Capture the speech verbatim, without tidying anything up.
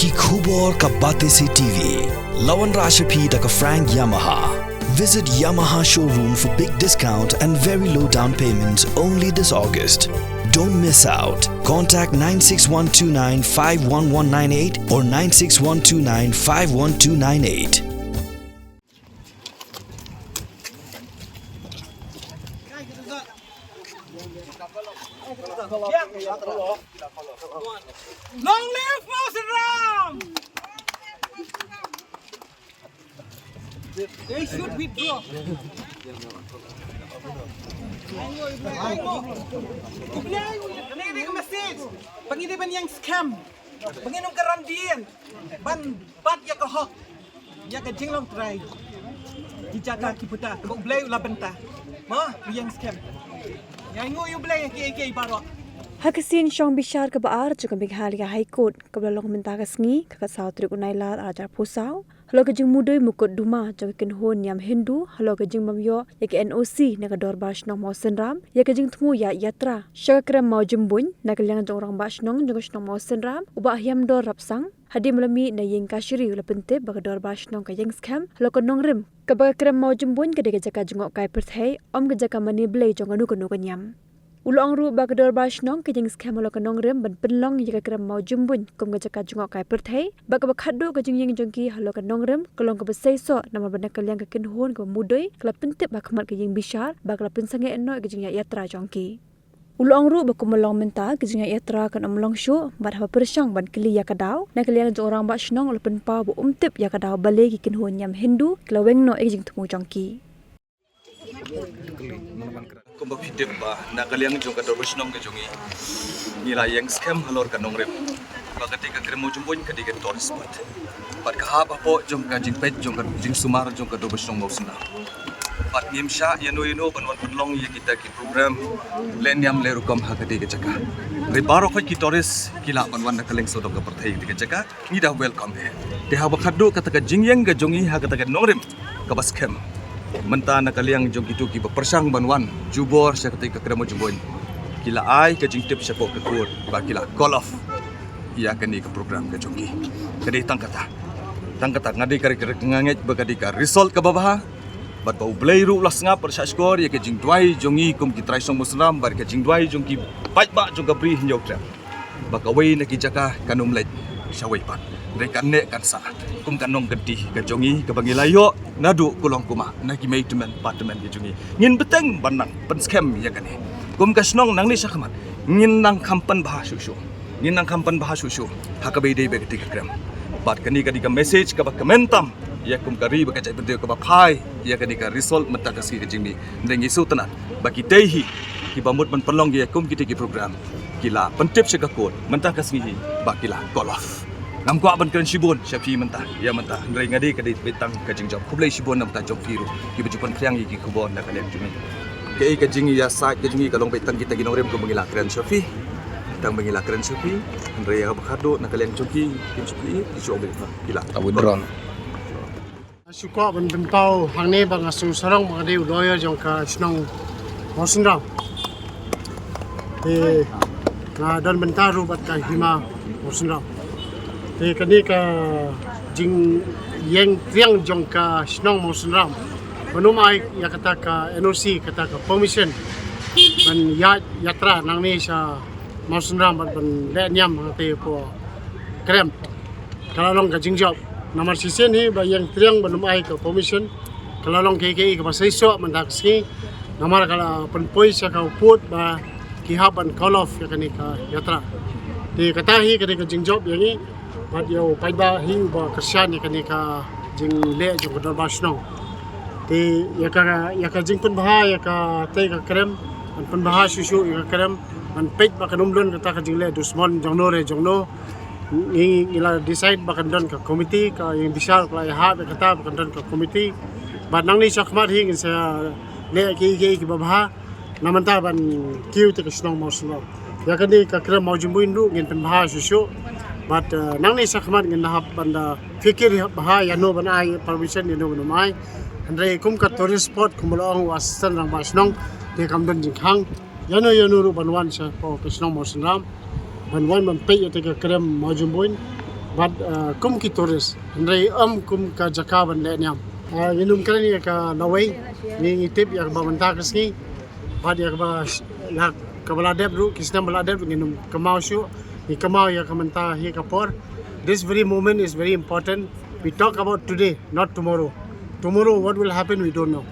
Ki khubor ka Batesi T V. La wanrah sha phi da ka Frank Yamaha. Visit Yamaha showroom for big discount and very low down payment only this August. Don't miss out. Contact nine six one two nine five one one nine eight or nine six one two nine five one two nine eight. Long live Mawsyn Ram! They should withdraw. Kane ka message. Ba ngi dei ban ïeng skhem. Ba ngin ym kren dien. Ban bat ïa ka hok. Ïa ka jinglong trai. Ki jaka ki puta. Kaba U Blei u la bynta. Mo, ïeng skhem. Ïa ngu ïa U Blei ki ki baroh. Ha ka sien shong bishar kaba ar jong ka Meghalaya High Court kaba la long mynta ka sngi, ka khatsaw tarik u Nailar arhajar arphew saw. Halor ka jingmudui mukotduma jong ka kynhun niam Hindu halor ka jingbym ïoh ïa ka N O C na ka Dorbar Shnong Mawsynram ïa ka jingthmu ïaid yatra sha ka krem Mawjymbuin na ka liang jong u Rangbah Shnong jong ka shnong Mawsynram, u Bah Hiamdor Rapsang. Hadien ba la mih na ïing kashari, u la pyntip ba ka Dorbar Shnong ka ïeng skhem halor ka nongrim kaba ka krem Mawjymbuin ka dei ka jaka jngohkai pyrthei, ym ka jaka mane blei jong kano kano ka niam. U la ong ruh ba ka Dorbar Shnong ka ïeng skhem halor ka nongrim ban pynlong ïa ka krem Mawjymbuin kum ka jaka jngohkai pyrthei, bad kaba khatduh ka jingïeng jong ki halor ka nongrim ka long kaba seisoh namar ba na ka liang ka kynhun kaba mudui ka la pyntip ha khmat ka ïing bishar ba ka la pynsangeh noh ïa ka jingïaid yatra jong ki. U la ong ruh ba kumba long mynta ka jingïaid yatra kan ym long shuh, bad haba pyrshang ban kylli ïa ka daw na ka liang jong u Rangbah Shnong u la pynpaw ba um tip ïa ka daw balei ki kynhun niam Hindu ki la weng noh ïa ka jingthmu jong ki. Kumba phi tip ba na ka liang jong ka Dorbar Shnong ka jong ngi, ngi la ïeng skhem halor ka nongrim ba ka dei ka krem Mawjymbuin ka dei ka tourist spot. Bad ka hap hapoh jong ka jingpeit jong ka jingsumar jong ka Dorbar Shnong Mawsynram. Bad ngim shah ïano ïano ban wan pynlong ïa kita ki program leh niam leh rukom ha ka dei ka jaka. Hynrei baroh khoit ki tourist ki lah ban wan na ka liang sawdong ka pyrthei ka dei ka jaka. Ngi da welcome hi. Te haba khatduh kata ka jingïeng ka jong ngi ha kata ka nongrim kaba skhem, mynta na ka liang jong kito kiba pyrshang ban wan jubor sha kata ka krem Mawjymbuin, ki la ai ka jingtip shapoh ka court ba ki la call off ïa kane ka program ka jong ki. Ka dei tang kata, tang kata nga dei ka, ka, nga ngeit ba ka dei ka result kaba bha. Bad ba U Blei ruh u la sngap bad shah shkor ïa ka jingduwai jong ngi kum ki trai shnong Mawsynram bad ka jingduwai jong ki paidbah jong ka Bri Hynñiewtrep. Ba kawei na ki jaka kan ym leit shawei pat. Hynrei kan neh kan sah kum ka nongkynti ka jong ngi kaba ngi la ïoh naduh kulong kumah na ki mei tymmen pa tymmen ki jong ngi. Ngin bteng ban nang pynskhem ïa kane. Kum ka shnong nangne shakhmat ngin nang kham pynbha shuh shuh. Ngin nang kham pynbha shuh shuh ha kaba ïadei bad kata ka krem. Bad kane ka dei ka message kaba kmen tam ïa kum ka ri bad ka jaitbynriew kaba phai ïa kane ka result mynta ka sngi ka jingmih. Hynrei ngi sngewtynnat ba kitei hi kiba mut ban pynlong ïa kum kitei ki program ki la pyntip sha ka court mynta ka sngi hi ba ki la call off. Ngam kwah ban kren shibun sha phi mynta ïa mynta, hynrei nga dei ka dei beit tang ka jingjop. Khublei shibun na ka bynta jong phi ruh kiba ju pynphriang ïa ki khubor na ka liang jong ngi. Kaei ka jingïasaid ka jong ngi ka long beit tang kita ki nongrim kumba ngi la kren sha phi. Tang ba ngi la kren sha phi, hynrei ïa kaba khatduh na ka liang jong ki kim shu pynlong, ki shu ong beit tang ki la withdraw. Shu kwah ban pynpaw hangne ba nga shu sarong ba nga dei u lawyer jong ka shnong Mawsynram. Te nga don bynta ruh bad ka hima Mawsynram. Te kane ka jingïeng triang jong ka shnong Mawsynram ban ym ai ïa kata ka N O C, kata ka permission ban ïaid yatra nangne sha Mawsynram bad ban leh niam hangtei hapoh krem. Ka la long ka jingjop. Namar shisien hi ba ïeng triang ban ym ai ka permission, ka la long kaei kaei kaba seisoh mynta ka sngi. Namar ka la pynpoi sha ka pud ba ki hap ban call off ïa kane ka yatra. Te kata hi ka dei ka jingjop ïa ngi bad ïa u paidbah hi uba kyrshan ïa kane ka jingleh jong ka dorbar shnong. Te ïa ka, ïa ka jingpynbha ïa katei ka krem, ban pynbha shuh shuh ïa ka krem, ban peit ba kan ym don kata ka jingleh dusmon jongno re jongno. Ngi, ngi la decide ba kan don ka komiti, ka ïing bishar ka la ïahap ïa kata ba kan don ka komiti. Bad nangne shakhmat hi ngin sa leh kiei kiei kiba bha na bynta ban kiew ïa ka shnong Mawsynram. Ïa kane ka krem Mawjymbuin ruh ngin pynbha shuh shuh. Bad, eh, nangne shakhmat ngin hap ban da fikir bha ïano ban ai permission, ïano ban ym ai. Hynrei kum ka tourist spot kumba la ong u Assistant Rangbah Shnong, te kam don jingkhang ïano ïano ruh ban wan shapoh ka shnong Mawsynram ban wan ban peit ïa ka krem Mawjymbuin. Bad uh, kum ki tourist, hynrei um kum ka jaka ban leh niam. Uh, ngi nym kren ïa ka lawei, ngi ngi tip ïa kaba mynta ka sngi. Bad ïa kaba la kaba la dep ruh, ki snem ba la dep ngi nym kynmaw shuh, ngi kynmaw ïa ka mynta hi ka por. This very moment is very important. We talk about today, not tomorrow. Tomorrow what will happen we don't know.